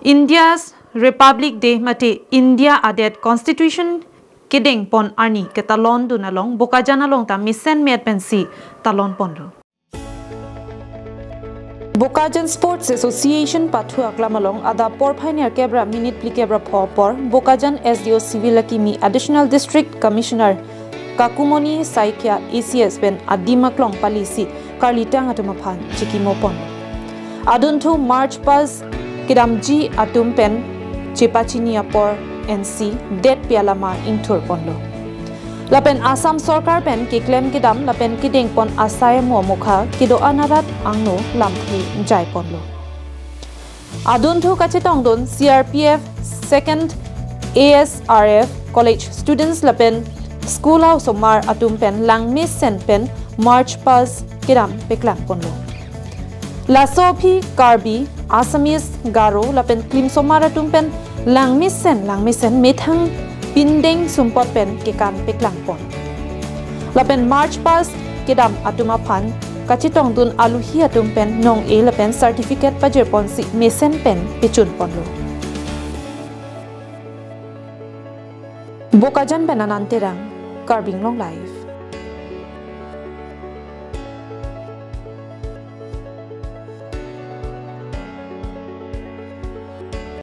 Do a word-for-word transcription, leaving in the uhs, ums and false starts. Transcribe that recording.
India's Republic Day mate India adet Constitution kedengpon arni ketalondun along Bokajan along ta mesen me-et pensi talonponlo. Bokajan Sports Association pathu aklam along adap porphai nerkep ra minute phlikep ra pho apor Bokajan S D O Civil akimi Additional District Commissioner Kakumoni Saikia A C S pen adim aklong palisi karlitang atum aphan chikimopon. Adunthu March past kedamji atum pen chepachini apor N C det pi alama ingthurponlo. Lapen Assam Sorkar pen keklem kedam lapen kedengpon asai mo mokha kedo-an arat angno lamthe jaiponlo. Adunthu kachetongdun C R P F, Second A S R F, College Students lapen School House Omar atum pen langmesen pen March past kedam peklangponlo. Laso aphi Karbi, Assamese, Garo lapen klimsomar atum pen langmesen langmesen methang pindeng sumpot pen kekan peklangpon. Lapen March past kedam atum aphan kachetongdun aluhi atum pen nong-e lapen certificate pajirponsi mesen pen pechunponlo. Bokajan pen Anand Terang, Karbi Anglong Live.